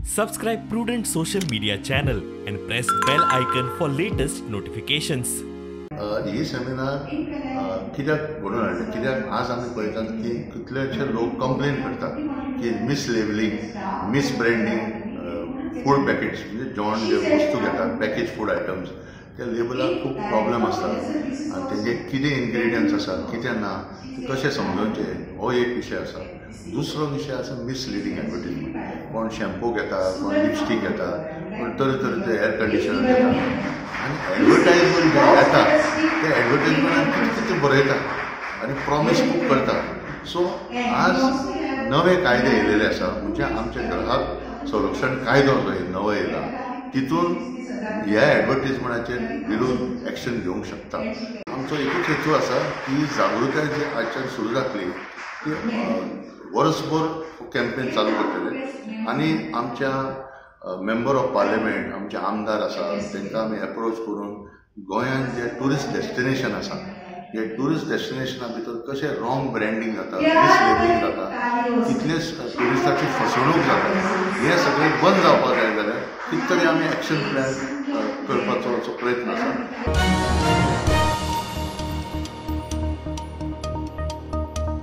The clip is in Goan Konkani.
Subscribe Prudent Social Media channel and press bell icon for latest notifications. He seminar कित्याक घडोवन हाडलें, कित्याक आज आमी पळयतात की कितलेशे लोक कंप्लेन करतात की mislabelling, misbranding food packets, म्हणजे जेवण जे वस्तू घेतात पॅकेज फूड आयटम्स, त्या लेबलाक खूब प्रॉब्लेम आसतात आनी तेजे कितें इन्ग्रिडियंट्स आसात कितें ना ते कशें समजोवचें हो एक विशय आसा. दुसरो विशय आसा मिसलिडींग एडवर्टीजमेंट. कोण शॅम्पू घेता, कोण लिपस्टीक घेता, कोण तरेतरेचे एअर कंडिशनर घेता आनी एडवर्टायजमेंट जें येता ते एडवर्टायजमेंटान कितें कितें बरयता आनी प्रॉमीस खूब करता. सो आज नवे कायदे येयलेले आसा, म्हणजे आमचे ग्राहक संरक्षण कायदो जो नवो येयला तितून ह्या एडवर्टीजमेंटाचेर विरोध एक्शन घेवंक शकता. आमचो एकूच हेतू आसा की जागृताय जी आजच्यान सुरू जातली ती वर्सभर कॅम्पेन चालू करतले आनी आमच्या मेंबर ऑफ पार्लिमेंट, आमचे आमदार आसा तांकां आमी एप्रोच करून गोंयांत जे ट्युरिस्ट डेस्टिनेशन आसा हे ट्युरिस्ट डेस्टिनेशना भितर कशें रॉंग ब्रँडींग जाता, मिसलेबलिंग जाता, कितलेच ट्युरिस्टाची फसवणूक जाता, हें सगळें बंद जावपाक जाय जाल्यार कितें तरी आमी एक्शन प्लॅन करपाचो असो प्रयत्न आसा.